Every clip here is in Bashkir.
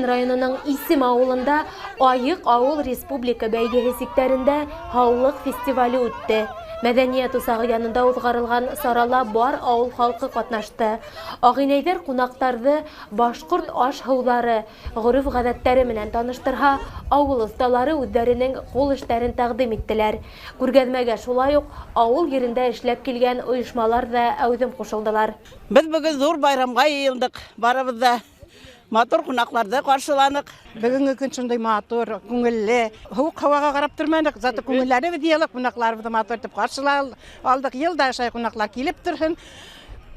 Тинчурин районының Исем ауылында «Айыҡ ауыл» республика бәйгеһе сиктәрендә һаулыҡ фестивале үтте. Мәҙәниәт усағы янында уҙғарылған сарала бар ауыл халҡы ҡатнашты. Ағинәйҙәр ҡунаҡтарҙы башҡорт аш-һыуҙары, ғөрөф-ғәҙәттәре менән таныштырһа, ауыл оҫталары үҙҙәренең ҡул эштәрен тәҡдим иттеләр. Күргәҙмәгә шулай уҡ ауыл ерендә эшләп килгән ойошмалар ҙа әүҙем ҡушылдылар. Беҙ бөгөн ҙур байрамға йыйылдыҡ, барыбыҙ ҙа матур ҡунаҡларҙы ҡаршыланыҡ. Бөгөнгө көн шундай матур, күңелле. Һыуыҡ һауаға ҡарап торманыҡ, зато күңелләребеҙ йылы, ҡунаҡларыбыҙҙы матур итеп ҡаршылай алдыҡ. Йыл да шулай ҡунаҡлар килеп торһон,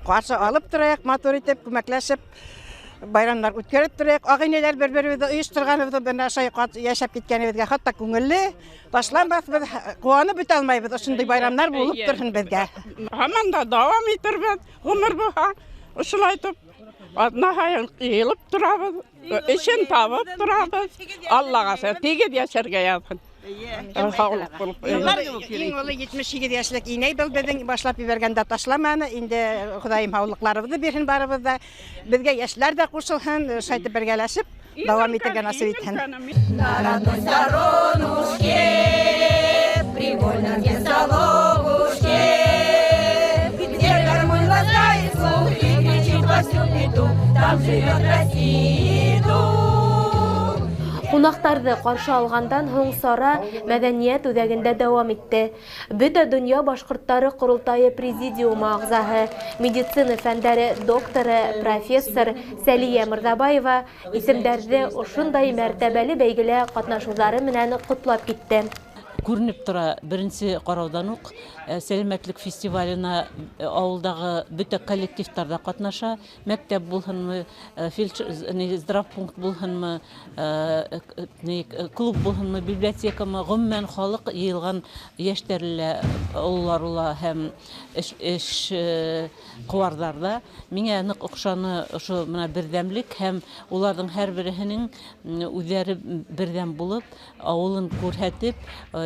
ҡаршы алып торайыҡ, матур итеп, күмәкләшеп байрамдар үткәреп торайыҡ. Ағинәләр бер-беребеҙҙе ойошторғаныбыҙ, бына шулай йәшәп киткәнебеҙгә хатта күңелле. Ташланмаҫбыҙ, ҡыуанып бөтә алмайбыҙ, ошондай байрамдар булып торһон беҙгә. Һаман да дауам итербеҙ, ғүмер булһа, ошолай итеп аҙна һайын йыйылып торабыҙ, эшен табып торабыҙ. Аллаға шөкөр, тигеҙ йәшәргә яҙһын. Һаулыҡ булып. Иң оло 78 йәшлек инәй был беҙҙең башлап ебәргәндә ташламаны. Инде Хоҙайым һаулыҡларыбыҙҙы бирһен барыбыҙ ҙа. Беҙгә йәшләр ҙә ҡушылһын, шулай итеп бергәләшеп дауам итергә насип итһен. На родной сторонушке, привольном столовушке, где гармонь ласкает слух и кричит во всю петух, там живет России дух. Ҡунаҡтарҙы ҡаршы алғандан һуң сара мәҙәниәт үҙәгендә дауам итте. Бөтә донъя башҡорттары ҡоролтайы президиумы ағзаһы, медицина фәндәре докторы, профессор Сәлиә Мырҙабаева исемдәрҙе ошондай мәртәбәле бәйгелә ҡатнашыуҙары менән ҡотлап китте. Күренеп тора, беренсе ҡарауҙан уҡ сәләмәтлек фестиваленә ауылдағы бөтә коллективтар ҙа ҡатнаша. Мәктәп булһынмы, здравпункт булһынмы, клуб булһынмы, библиотекамы, ғөмүмән халыҡ йыйылған, йәштәр лә, ололар ла һәм эш ҡыуарҙар ҙа. Миңә ныҡ оҡшаны ошо бына берҙәмлек һәм уларҙың һәр береһенең үҙҙәре берҙәм булып, ауылын күрһәтеп,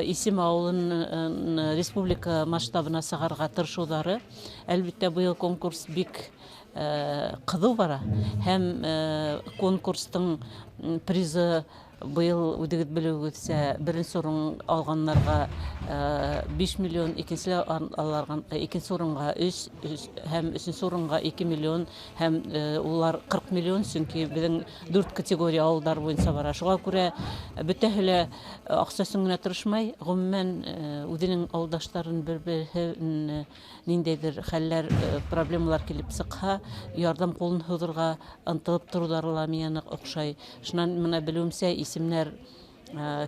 Исем ауылын республика масштабына сығарырға тырышыуҙары. Әлбиттә, быйыл конкурс бик ҡыҙыу бара һәм конкурстың призы быйыл, үҙегеҙ белеүегеҙсә, беренсе урын алғандарға 5 миллион, икенсе урынға 3 һәм өсөнсө урынға 2 миллион һәм улар 40 миллион, сөнки беҙҙең дүрт категория ауылдар буйынса бара. Шуға күрә бөтәһе лә аҡса өсөн генә тырышмай, ғөмүмән үҙенең ауылдаштарын бер-береһе ниндәйҙер хәлләр, проблемалар килеп сыҡһа, ярҙам ҡулын һуҙырға ынтылып тороуҙары ла миңә ныҡ оҡшай. Шунан бына белеүемсә, исемдәр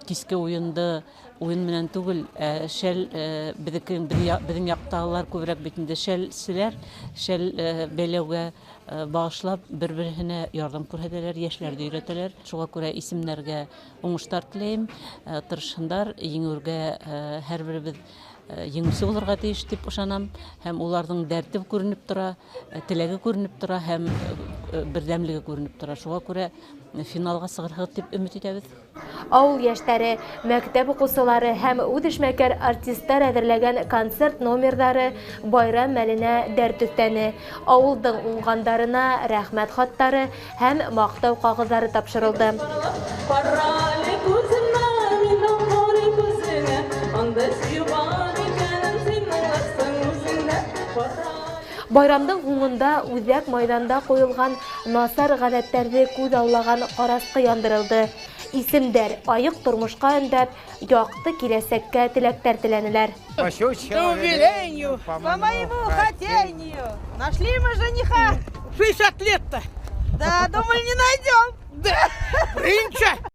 киске уйынды уйын менән түгел, шәл, беҙҙең яҡтағылар күберәк бит инде шәлселәр, шәл бәйләүгә бағышлап бер-береһенә ярҙам күрһәтәләр, йәшләрҙе өйрәтәләр. Шуға күрә исемдәргә уңыштар теләйем, тырышһындар, еңеүгә һәр беребеҙ еңеүсе булырға тейеш тип ышанам, һәм уларҙың дәрте күренеп тора, теләге күренеп тора һәм берҙәмлеге күренеп тора. Шуға күрә финалға сығырһығыҙ тип өмөт итәбеҙ. Ауыл йәштәре, мәктәп уҡыусылары һәм үҙешмәкәр артисттар әҙерләгән концерт номерҙары байрам мәленә дәрт өҫтәне. Ауылдың уңғандарына рәхмәт хаттары һәм маҡтау ҡағыҙҙары тапшырылды. Байрамдың һуңында үҙәк майҙанда ҡуйылған насар ғәҙәттәрҙе күҙ аллаған ҡарасҡы яндырылды. Исемдәр айыҡ тормошҡа өндәп, яҡты киләсәккә теләктәр теләнеләр. По моему хотению нашли мы жениха. 60 лет-то. Да, думали, не найдем. Да. Принча.